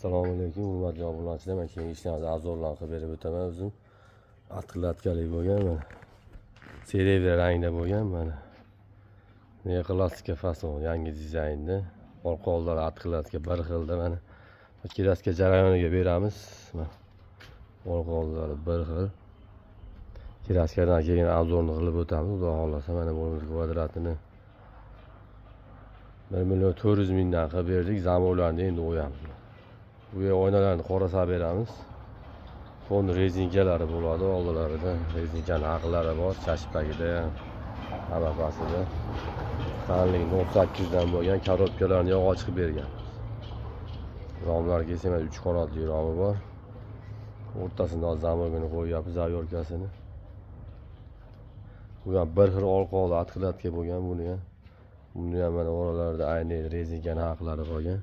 Assalomu alaykum, hurmatli obunachilar. Men keyingi ishlarimizni обзор larni qilib berib o'taman o'zim. Откладка li bo'lgan mana. Серебро rangda bo'lgan mana. Neoklassika fason, yangi dizaynda. Orqa oldlari откладка bir xilda mana. Краска jarayoniga beramiz. Mana. Orqa oldlari bir xil. Краска dan keyin обзор ni qilib o'tamiz. Xudo xohlasa, mana bu kvadratini 1 million 400 mingdan qilib berdik. Замок larni endi qo'yamiz. Bu yer oynalarni qorasab beramiz. Fon rezinkalari bo'ladi oldilarida. Rezinkani haqlari bor, chashpagida ham, hammasida. Qalinligi 0.8 dan bo'lgan коробка larni yog'och qilib bergan. Romlar kelsa, mana 3 qanotli romi bor. O'rtasida замок ini qo'yyapmiz, завёртка sini. Bu ham bir xil orqa oldi откладка bo'lgan buni ham. Buni ham mana oralarida ayni rezinkani haqlari qolgan.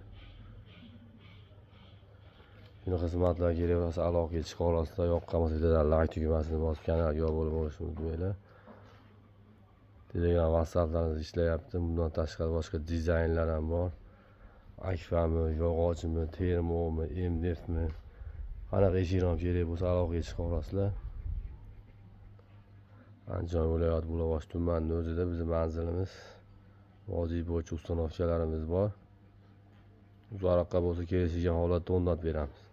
Shuni xizmatlar kerak bo'lsa, aloqaga chiqa olasizlar. Yoqqan bo'lsa, bittadan layk tugmasini bosib, kanalga obuna bo'lishni unutmanglar. Telegram, WhatsApplarimiz ishlayapti. Bundan tashqari boshqa dizaynlar ham bor. Akfami, yog'ochmi, termomi, MDFmi, qanaqa eshik rom kerak bo'lsa, aloqaga chiqa olasizlar. Andijon viloyati, Buloqboshi tumanini o'zida bizni manzilimiz. Vodiy bo'yicha установка larimiz bor. Uzoqroqqa bo'lsa, kelishilgan holatda o'rnatib beramiz.